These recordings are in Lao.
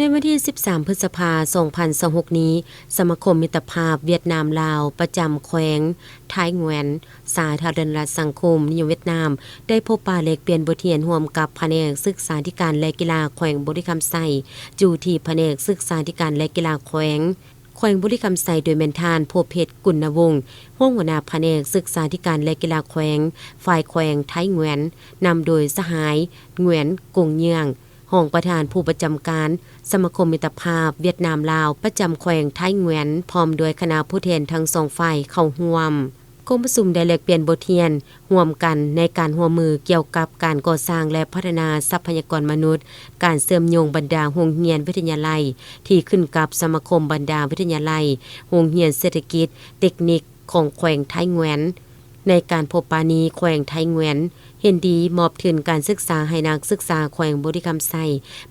ໃນວັນທີສິບສາມ ພຶດສະພາ ສອງພັນຊາວຫົກນີ້, ສະມາຄົມມິດຕະພາບຫວຽດນາມ-ລາວ ປະຈຳແຂວງໄທງວນ ສາທາລະນະລັດສັງຄົມນິຍົມຫວຽດນາມ ໄດ້ພົບປະແລກປ່ຽນບົດຮຽນຮ່ວມກັບພະແນກສຶກສາທິການ ແລະ ກິລາແຂວງບໍລິຄຳໄຊ, ຢູ່ທີ່ພະແນກສຶກສາທິການ ແລະ ກິລາແຂວງ, ແຂວງບໍລິຄຳໄຊ ໂດຍແມ່ນທ່ານ ພົບເພັດ ກຸນນະວົງ ຮອງຫົວໜ້າພະແນກສຶກສາທິການ ແລະ ກິລາແຂວງ, ຝ່າຍແຂວງໄທງວນ, ນຳໂດຍສະຫາຍ ງວນ ກົງເຍືອງ ຮອງປະທານຜູ້ປະຈຳການສະມາຄົມມິດຕະພາບຫວຽດນາມ-ລາວ ປະຈຳແຂວງໄທງວນ ພ້ອມດ້ວຍຄະນະຜູ້ແທນທັງສອງຝ່າຍເຂົ້າຮ່ວມ. ກອງປະຊຸມໄດ້ແລກປ່ຽນບົດຮຽນຮ່ວມກັນໃນການຮ່ວມມືກ່ຽວກັບການກໍ່ສ້າງ ແລະ ພັດທະນາຊັບພະຍາກອນມະນຸດ, ການເຊື່ອມໂຍງບັນດາໂຮງຮຽນວິທະຍາໄລທີ່ຂຶ້ນກັບສະມາຄົມບັນດາວິທະຍາໄລ, ໂຮງຮຽນເສດຖະກິດ, ເຕັກນິກ ຂອງແຂວງໄທງວນ. ໃນການພົບປະນີ້, ແຂວງໄທງວນເຫັນດີມອບທຶນການສຶກສາໃຫ້ນັກສຶກສາແຂວງບໍລິຄຳໄຊ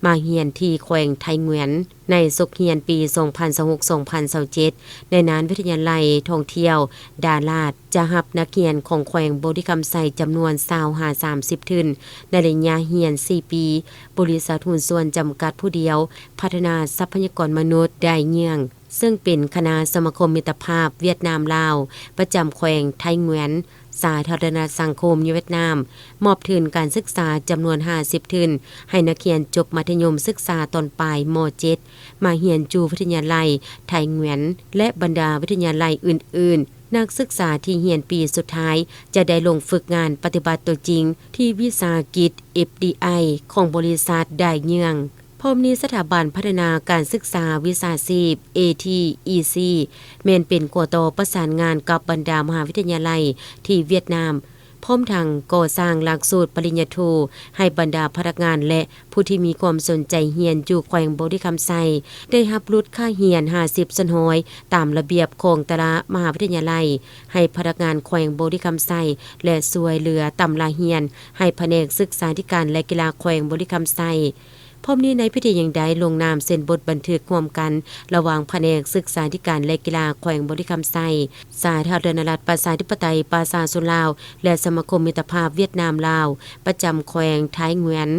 ມາຮຽນທີ່ແຂວງໄທງວນ ໃນສົກຮຽນປີສອງພັນຊາວຫົກ ສອງພັນຊາວເຈັດ. ໃນນັ້ນ, ວິທະຍາໄລທ່ອງທ່ຽວດາລາດຈະຮັບນັກຮຽນຂອງແຂວງບໍລິຄຳໄຊຈຳນວນຊາວຫາສາມສິບທຶນ ໃນໄລຍະຮຽນສີ່ປີ. ບໍລິສັດຫຸ້ນສ່ວນຈຳກັດຜູ້ດຽວ ພັດທະນາຊັບພະຍາກອນມະນຸດ ດາຍເຍືອງ ເຊິ່ງເປັນຄະນະສະມາຄົມມິດຕະພາບຫວຽດນາມ-ລາວ ປະຈຳແຂວງໄທງວນ ສາທາລະນະລັດສັງຄົມນິຍົມຫວຽດນາມ ມອບທຶນການສຶກສາຈຳນວນຫ້າສິບທຶນ ໃຫ້ນັກຮຽນຈົບມັດທະຍົມສຶກສາຕອນປາຍ ມ.ເຈັດ ມາຮຽນຢູ່ວິທະຍາໄລໄທງວນ ແລະ ບັນດາວິທະຍາໄລອື່ນໆ. ນັກສຶກສາທີ່ຮຽນປີສຸດທ້າຍຈະໄດ້ລົງຝຶກງານປະຕິບັດຕົວຈິງທີ່ວິສາຫະກິດ ເອັຟດີໄອ ຂອງບໍລິສັດດາຍເຍືອງ. ພ້ອມນີ້, ສະຖາບັນພັດທະນາການສຶກສາວິຊາຊີບ ເອທີອີຊີ ແມ່ນເປັນຂົວຕໍ່ປະສານງານກັບບັນດາມະຫາວິທະຍາໄລທີ່ຫວຽດນາມ, ພ້ອມທັງກໍ່ສ້າງຫຼັກສູດປະລິນຍາໂທໃຫ້ບັນດາພະນັກງານ ແລະ ຜູ້ທີ່ມີຄວາມສົນໃຈຮຽນຢູ່ແຂວງບໍລິຄຳໄຊ ໄດ້ຮັບຫຼຸດຄ່າຮຽນຫ້າສິບສ່ວນຮ້ອຍ ຕາມລະບຽບຂອງແຕ່ລະມະຫາວິທະຍາໄລ ໃຫ້ພະນັກງານແຂວງບໍລິຄຳໄຊ ແລະ ຊ່ວຍເຫຼືອຕຳລາຮຽນໃຫ້ພະແນກສຶກສາທິການ ແລະ ກິລາແຂວງບໍລິຄຳໄຊ. ພ້ອມນີ້, ໃນພິທີຍັງໄດ້ລົງນາມເຊັນບົດບັນທຶກຮ່ວມກັນ ລະຫວ່າງພະແນກສຶກສາທິການ ແລະ ກິລາແຂວງບໍລິຄຳໄຊ, ສາທາລະນະລັດປະຊາທິປະໄຕປະຊາຊົນລາວ ແລະ ສະມາຄົມມິດຕະພາບຫວຽດນາມ-ລາວ ປະຈຳແຂວງໄທງວນ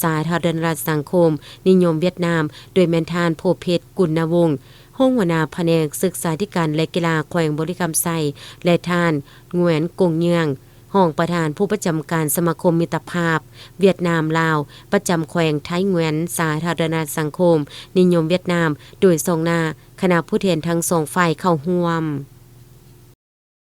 ສາທາລະນະລັດສັງຄົມນິຍົມຫວຽດນາມ, ໂດຍແມ່ນທ່ານ ໂພເພັດ ກຸນນະວົງ ຮອງຫົວໜ້າພະແນກສຶກສາທິການ ແລະ ກິລາແຂວງບໍລິຄຳໄຊ ແລະ ທ່ານ ງວນ ກົງເຍືອງ ຮອງປະທານຜູ້ປະຈຳການສະມາຄົມມິດຕະພາບຫວຽດນາມ-ລາວ ປະຈຳແຂວງໄທງວນ ສາທາລະນະລັດສັງຄົມນິຍົມຫວຽດນາມ ໂດຍສ່ອງໜ້າຄະນະຜູ້ແທນທັງສອງຝ່າຍເຂົ້າຮ່ວມ.